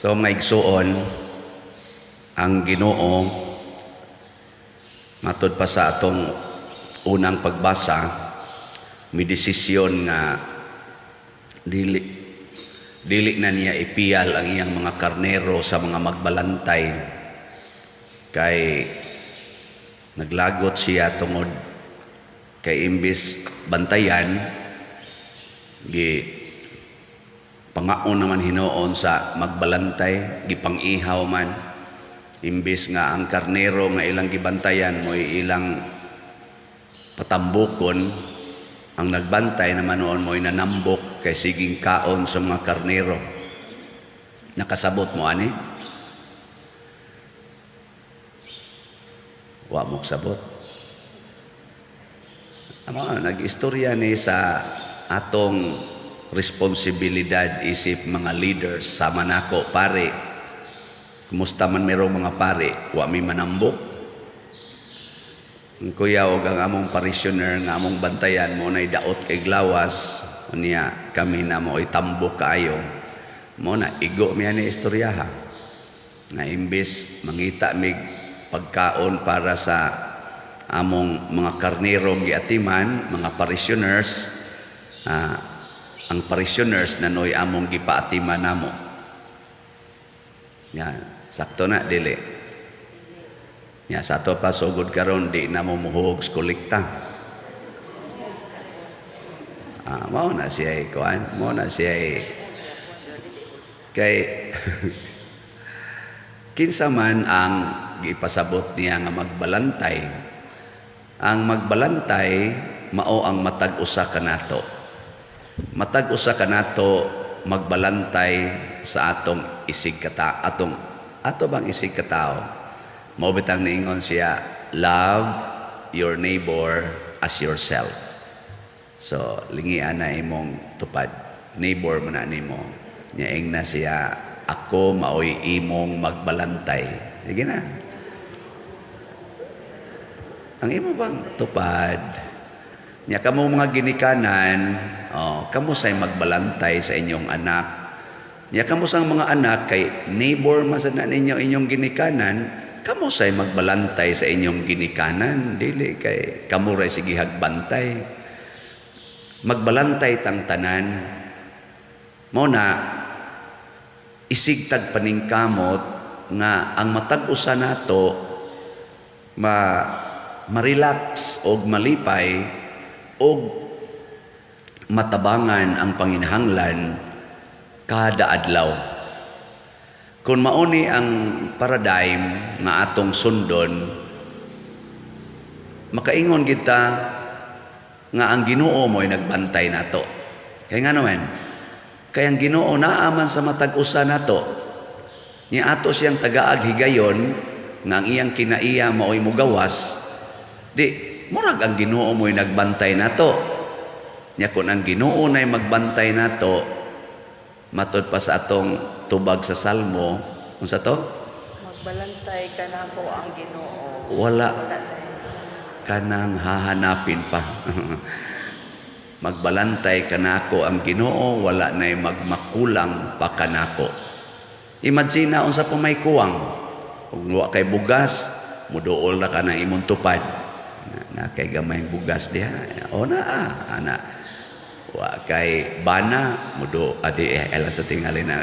So mga igsuon, ang Ginoo, matud pa sa atong unang pagbasa, may desisyon nga dili dili na niya ipiyal ang iyang mga karnero sa mga magbalantay kay naglagot siya tungod kay imbis bantayan, gi pangaon naman hinuon sa magbalantay, gipang-ihaw man, imbis nga ang karnero nga ilang gibantayan mo'y ilang patambukon, ang nagbantay naman noon mo'y nanambok kay siging kaon sa mga karnero. Nakasabot mo ani? Wa mo sabot. Amo, nag-istorya ni sa atong responsibilidad isip mga leaders sama nako pare. Kumusta man merong mga pare, wa mi manambok. Ang kuya og ang among parishioner nga among bantayan mo nay daot kay glawas niya, kami na mo tambok kaayo. Mo na igo mi ani istoryaha nga imbis mangita mig pagkaon para sa among mga karnero giatiman, mga parishioners, ang parishioners na noy among gipaatiman namo. Ya, sakto na dili? Ya, sa ato pa sugod karon di na mo muhog sa kolekta. Ah, mao na siya kuan, mao na siya kay kinsa man ang gipasabot niya nga magbalantay. Ang magbalantay mao ang matag usa kanato. Matag usa kanato magbalantay sa atong isig kata atong ato bang isig katao. Mao bitang niingon siya, "Love your neighbor as yourself." So lingian na imong tupad, neighbor man na nimo. Nya ingna siya, "Ako maoy imong magbalantay." Sige na, ang imo bang tupad. Nya kamo mga ginikanan, oh, kamo say magbalantay sa inyong anak. Nya kamo sang mga anak, kay neighbor man sad na ninyo inyong ginikanan, kamo say magbalantay sa inyong ginikanan, dili kay kamo ray sige hagbantay. Magbalantay tang tanan. Mao na isig tag paningkamot nga ang matag usa nato ma ma-relax og malipay og matabangan ang panginahanglan kada adlaw. Kung mauni ang paradigm nga atong sundon, makaingon kita nga ang Ginoo mo'y nagbantay nato. Kay nga naman, kay ang Ginoo naa man sa matag usa nato. Nya ato siyang tagaag higayon nga ang iyang kinaiya mao'y mugawas, di murag ang Ginoo mo'y nagbantay nato. Nya kung ang Ginoo na'y magbantay nato, matod pa sa atong tubag sa Salmo, unsa to? Magbalantay kanako ang Ginoo. Wala Wala na. Kanang hahanapin pa. Magbalantay kanako ang Ginoo, wala na'y magmakulang pa kanako. Imagine na unsa pa may kuwang. Ug wa kay bugas, muduol na ka ng imong tupad. Na kay gamay bugas diha. O na, ana. Wa kay bana, mudo adi eh, ela sa tingali na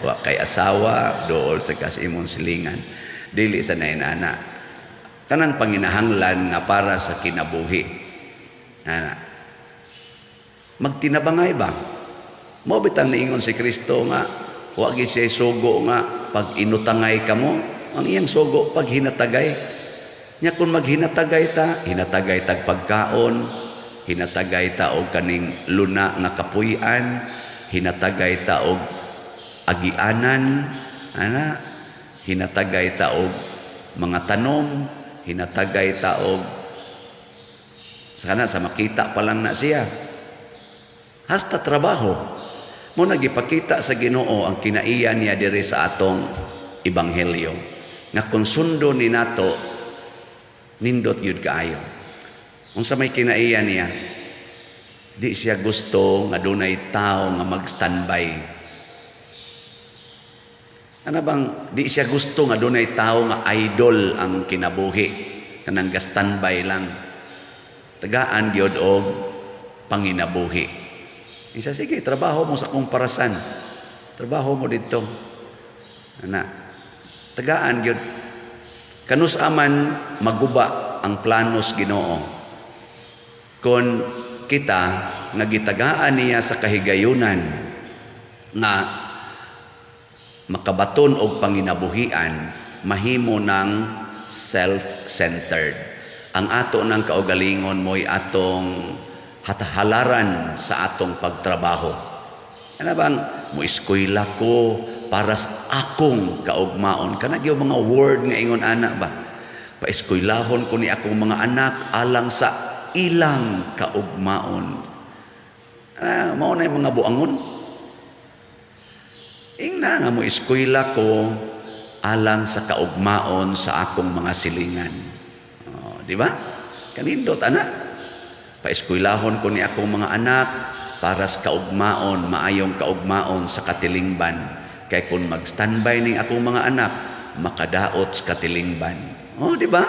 wa kay asawa, dool sa kas imong silingan. Dili sa nainana. Kanang panginahanglan nga para sa kinabuhi. Ana. Magtinabangay ba? Mao bitang niingon si Kristo nga wa gyud siya sugo nga pag inutangay kamo, ang iyang sugo pag hinatagay. Nya kung maghinatagay ta, hinatagay tag pagkaon, hinatagay ta og kaning luna nga kapuy-an, hinatagay ta og agianan, ana, hinatagay ta og mga tanom, hinatagay ta og sana sa makita pa lang na siya. Hasta trabaho. Mo nagipakita sa Ginoo ang kinaiya niya diri sa atong ebanghelyo. Nga kung sundo ni nato, nindot yun kaayo. Unsa may kinaiya niya, di siya gusto nga dunay tao nga mag-standby. Ano bang di siya gusto nga dunay tao nga idol ang kinabuhi, kanang ga-standby lang. Tagaan gyud og panginabuhi. Isa, sige, trabaho mo sa akong parasan. Trabaho mo dito. Ana. Tagaan gyud. Kanus aman maguba ang planos Ginoo. Kon kita nga gitagaan niya sa kahigayunan nga makabaton og panginabuhian, mahimo ng self-centered. Ang ato ng kaugalingon mo'y atong halaran sa atong pagtrabaho. Ano bang mo eskwela ko para sa akong kaugmaon? Kana gyud mga word nga ingon ana ba? Paeskwelahon ko ni akong mga anak alang sa ilang kaugmaon. Ah, mao na yung mga buangon. Ingna nga mo eskwela ko alang sa kaugmaon sa akong mga silingan. Oh, di ba? Kanindot ana. Paeskwelahon ko ni akong mga anak para sa kaugmaon, maayong kaugmaon sa katilingban. Kay kung mag-standby ning akong mga anak, makadaot sa katilingban. Oh, di ba?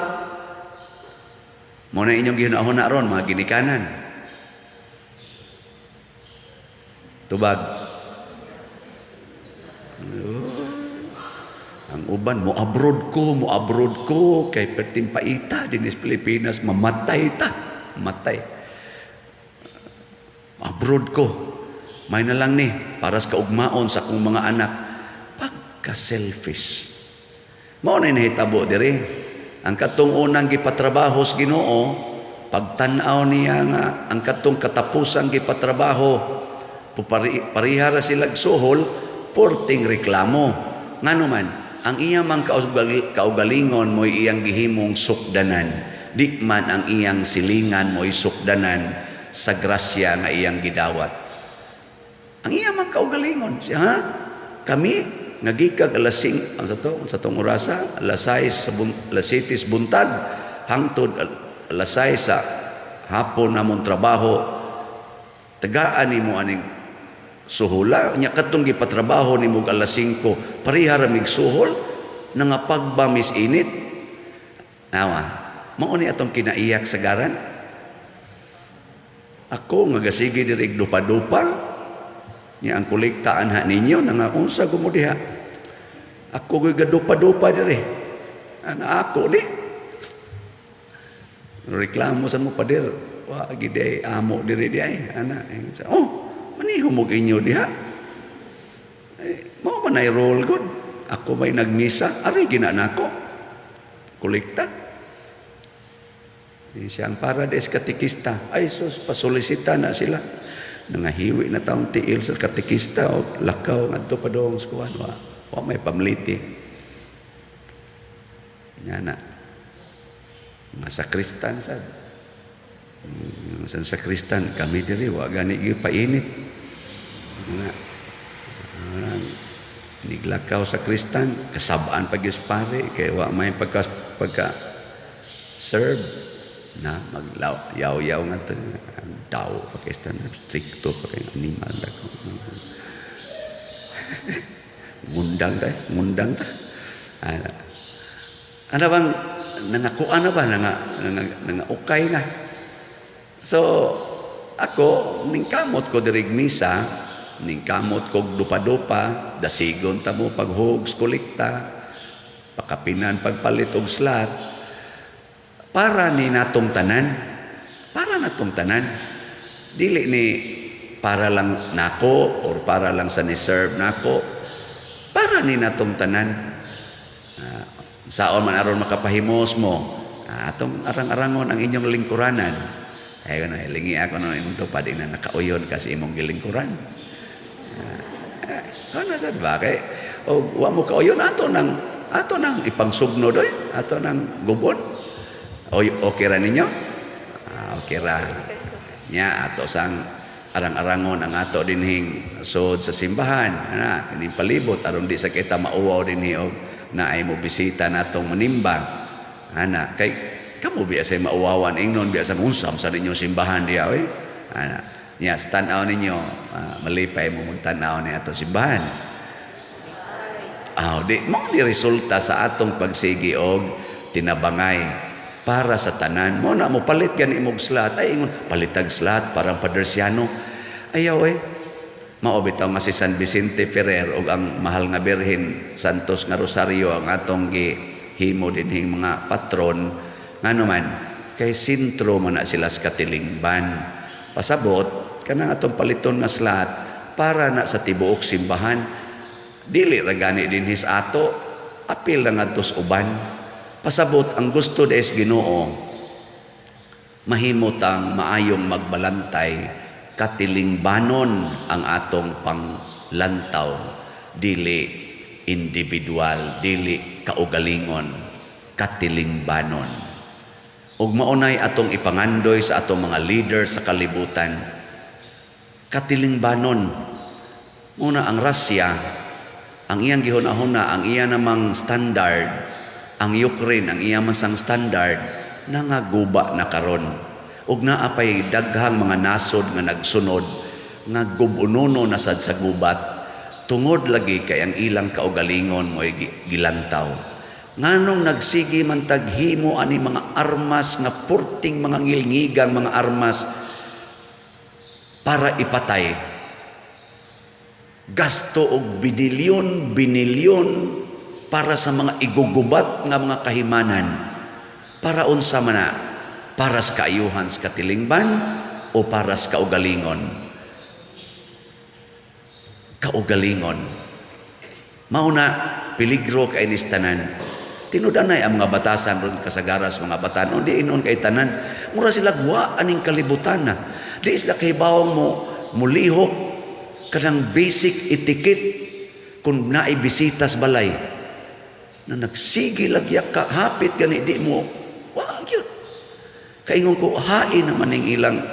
Mo na inyong gihunahuna ron, mga ginikanan. Tubag. Oh, ang uban, mo abroad ko, kay perting paita din sa Pilipinas, mamatay ta. Matay. Abroad ko. May na lang ni, para sa kaugmaon sa akong mga anak. Pagka-selfish. Mao na nahitabo diri. Ang katong unang gipatrabaho sa Ginoo, pagtan-aw niya nga ang katong katapusang gipatrabaho, pariha ra sila suhol, porting reklamo. Ngano man, ang iya mang kaugalingon mo'y iyang gihimong sukdanan. Di man ang iyang silingan mo'y sukdanan sa grasya nga iyang gidawat. Ang iya mang kaugalingon, siya, ha? Kami nga gikag alas 5, ang sa to, sa tong orasa, alas 6 sa alas 7 sa buntag, hangtod alas 6 sa hapon namon trabaho, tagaan nimo aning suhula, nya katong gipatrabaho nimo alas 5, pareha ra mig suhol, nangapagbamis init. Nawa, mao ni atong kinaiyak sa garan. Ako nga gasige diri dupa-dupa, nya ang kolekta anha ninyo nangaunsa ko mo diha. Ako goy gadupa-dupa diri. Ana ako ni. Reklamo sa mo pader. Wa gid ay amo diri di ay ana. Oh, maniho mo inyo diha. Eh, mao man ay role good. Ako may nagmisa, ari gina nako. Kolekta. Di siya ang Paradise katekista. Ay sus, pasolisita na sila. Nangahiwi na taong tiil sa katekista o lakaw ngadto pa dong sa kuwan. Wa may pamliti. Nga na. Mga sakristan sad. Mga sa sakristan, kami diri wa gani gyud painit. Nga. Niglakaw sa kristan, kasabaan pag pare kay wa may pagka serve na maglaw yaw-yaw nga to daw Pakistan stricto pa kay animal dako. Ngundang ta, ngundang ta. Ana. Ana bang nangakuan na ba nanga okay na. So ako ningkamot ko diri misa, ningkamot kog dupa-dupa, dasigon ta mo paghugs kolekta, pakapinan pagpalit og slot, para ni natong tanan, para natong tanan. Dili ni para lang nako or para lang sa ni-serve nako, para ni natong tanan. Saon man aron makapahimos mo, atong arang-arangon ang inyong lingkuranan. Ay na lingi ako na imong tupad na nakauyon kasi imong gilingkuran. Ano sa ba kay o wa mo kauyon ato nang ipangsugno doy, ato nang gubon. O okay ra ninyo? Okay ra. Nya ato sang arang-arangon ang ato dinhing sod sa simbahan, ana kining palibot aron di sa kita mauwaw dinhi og naay mo bisita natong manimba. Ana kay kamo biya say mauwawan ingnon biya sa unsam sa ninyong simbahan diha oy. Ana nya tan-aw ninyo, malipay mo magtan-aw ni ato simbahan. Ah, di mao ni resulta sa atong pagsigi og tinabangay para sa tanan. Mo na mo palit gani imong slot ay ingon palitag slot parang Padersiano. Ayaw eh. Mao bitaw nga si San Vicente Ferrer ug ang mahal nga Birhen Santos nga Rosario ang atong gihimo dinhing mga patron, ngano man kay sentro man na sila sa katilingban. Pasabot kanang atong paliton nga slot para na sa tibuok simbahan, dili ra gani dinhi sa ato, apil na ngadto sa uban. Pasabot ang gusto des Ginoo, mahimo tang maayong magbalantay, katilingbanon ang atong panglantaw, dili individual, dili kaugalingon, katilingbanon. Ug maunay atong ipangandoy sa atong mga leader sa kalibutan, katilingbanon. Muna ang Russia, ang iyang gihuna-huna, ang iya namang standard, ang Ukraine, ang iya masang standard, nangaguba na karon. Ug naa pay daghang mga nasod nga nagsunod nga gubunono na sad sa gubat tungod lagi kay ang ilang kaugalingon mo'y gilantaw. Nganong nagsige man taghimo ani mga armas nga purting mga ngilngigang mga armas para ipatay? Gasto og binilyon binilyon para sa mga igugubat nga mga kahimanan. Para unsa man na? Para sa kaayuhan sa katilingban o para sa kaugalingon? Kaugalingon. Mauna, peligro kay nis tanan. Tinud-anay ang mga batasan ron kasagaras mga batanon, di inon kay tanan. Mura sila guwa aning kalibutan na. Di sila kahibawong mo mulihok kanang basic etiquette kung naay bisita sa balay. Na nagsige lagyak ka, hapit gani di mo. Wa gyud. Kaingon ko, hain naman ning ilang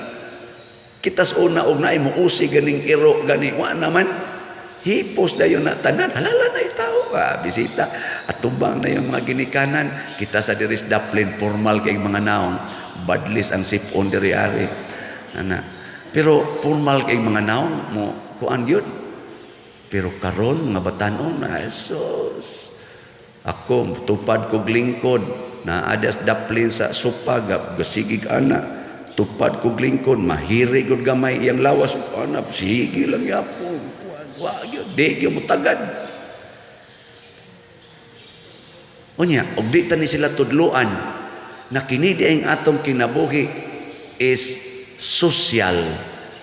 kitas una og naay mo usi ganing iro gani, wa naman. Hipos dayon na tanan, halala na itaw, ah, bisita. At tubang na yung mga ginikanan, kita sa diris daplin, formal kay mga naong, badlis ang sipon diri ari. Ana. Pero formal kay mga naong mo kuan gyud. Pero karon mga batanon na Jesus. Ako tupad kog lingkod, naa das daplin sa sopa, gasigig ana. Tupad kog lingkod, mahiri gud gamay iyang lawas, ana sige lang yapon. Wa gyud, di gyud mo tagad. Unya, og di ta ni sila tudluan na kini di ang atong kinabuhi is social,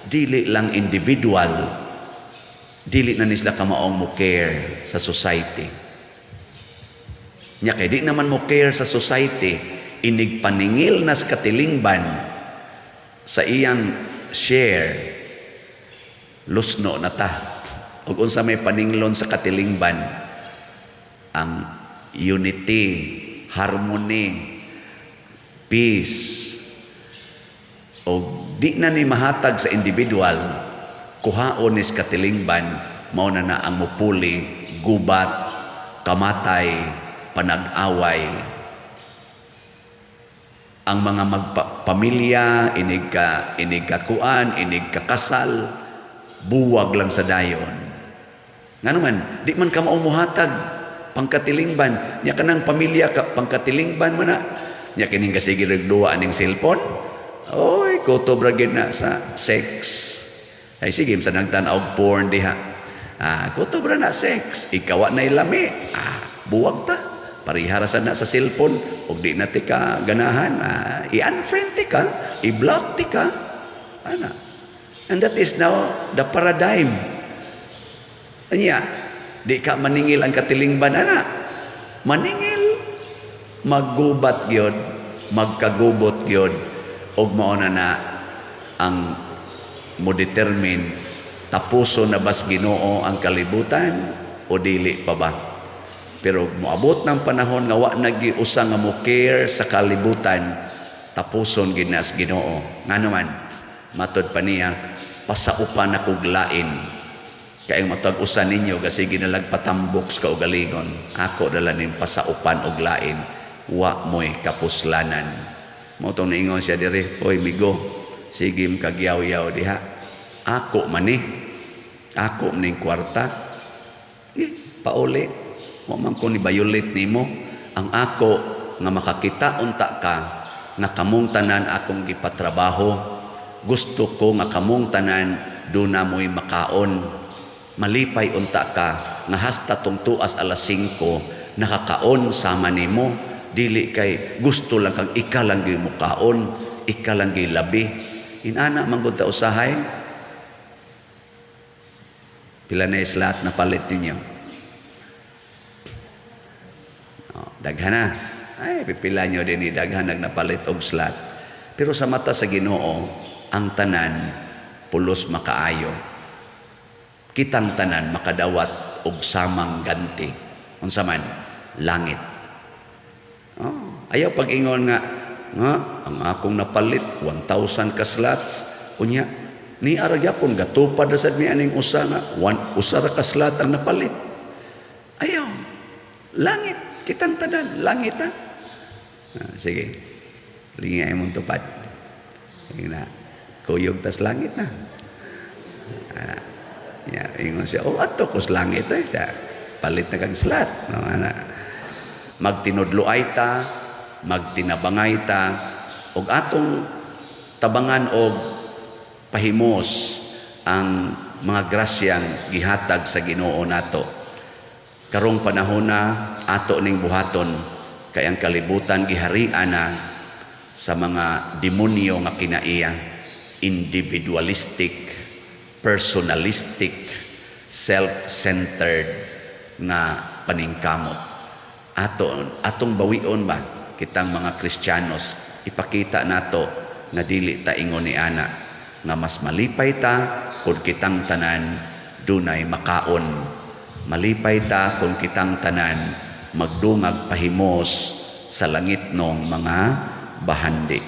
dili lang individual. Dili na ni sila kamaong mo care sa society. Nya kay di naman mo care sa society, inig paningil nas katilingban sa iyang share, lusno na ta. Ug unsa may paninglon sa katilingban? Ang unity, harmony, peace. O di na ni mahatag sa individual, kuhaon nis katilingban, mao na na ang mupuli, gubat, kamatay, panag-away. Ang mga magpamilya, inig ka kuan, inig ka kasal, buwag lang sa dayon. Nga naman, di man ka maumuhatag, pangkatilingban. Nya kanang pamilya ka, pangkatilingban man na. Nya kining kasige rag duwa aning cellphone. Oy, kutob ra gid na sa sex. Ay sige, sa nagtan-aw og porn diha. Ah, kutob ra na sex. Ikaw na lami. Ah, buwag ta. Parihara sa na sa cellphone ug di na ti ka ganahan, ah, i-unfriend ti ka, i-block ti ka. Ana. And that is now the paradigm. Anya, di ka maningil ang katilingban ana. Maningil, maggubat gyud, magkagubot gyud ug mao na na ang mo determine tapuso na bas Ginoo ang kalibutan o dili pa ba. Pero moabot ng panahon nga wa nagiusa nga mo care sa kalibutan, tapuson gid na sa Ginoo. Ngano man, matod pa niya, pasaupan na kog lain. Kay ang matag usa ninyo kasi ginalag patambok sa kaugalingon. Ako dala ning pasaupan og lain, wa mo'y kapuslanan. Mao tong niingon siya diri, "Oy migo, sige kagyaw-yaw diha. Ako man ni. Ako ning kwarta. Eh, pauli." Wa man ko ni violate nimo. Ang ako nga makakita unta ka nga kamong tanan akong gipatrabaho. Gusto ko nga kamong tanan duna mo'y makaon. Malipay unta ka nga hasta tungtuas alas 5 nakakaon sama nimo, dili kay gusto lang kang ika lang gyud mukaon, ika lang gyud labi. Inana man gud ta usahay. Pila na slot na palit ninyo? Oh, daghan na. Ay, pipila nyo din ni daghan nagnapalit og slot. Pero sa mata sa Ginoo, ang tanan pulos makaayo. Kitang tanan makadawat og samang ganti. Unsa man? Langit. Oh, ayaw pag-ingon nga nga ang akong napalit 1,000 ka slots, unya ni ara gyapon gatupad ra sad mi aning usa nga one, usa ra ka slot ang napalit. Ayaw. Langit kitang tanan, langit ha. Ah, sige. Lingi ay mong tupad. Sige na. Kuyog tas langit na. Ah, ya, ingon siya, "Oh, ato ko sa langit eh." Siya, palit na kag slot. No, ana. Magtinudloay ta, magtinabangay ta, og atong tabangan og pahimos ang mga grasyang gihatag sa Ginoo nato. Karong panahon na ato ning buhaton kay ang kalibutan giharian na sa mga demonyo nga kinaiya, individualistic, personalistic, self-centered nga paningkamot. Ato atong bawion ba kitang mga Kristiyanos, ipakita nato nga dili ta ingon ni ana, nga mas malipay ta kung kitang tanan dunay makaon. Malipay ta kung kitang tanan magdungag pahimos sa langitnong mga bahandi.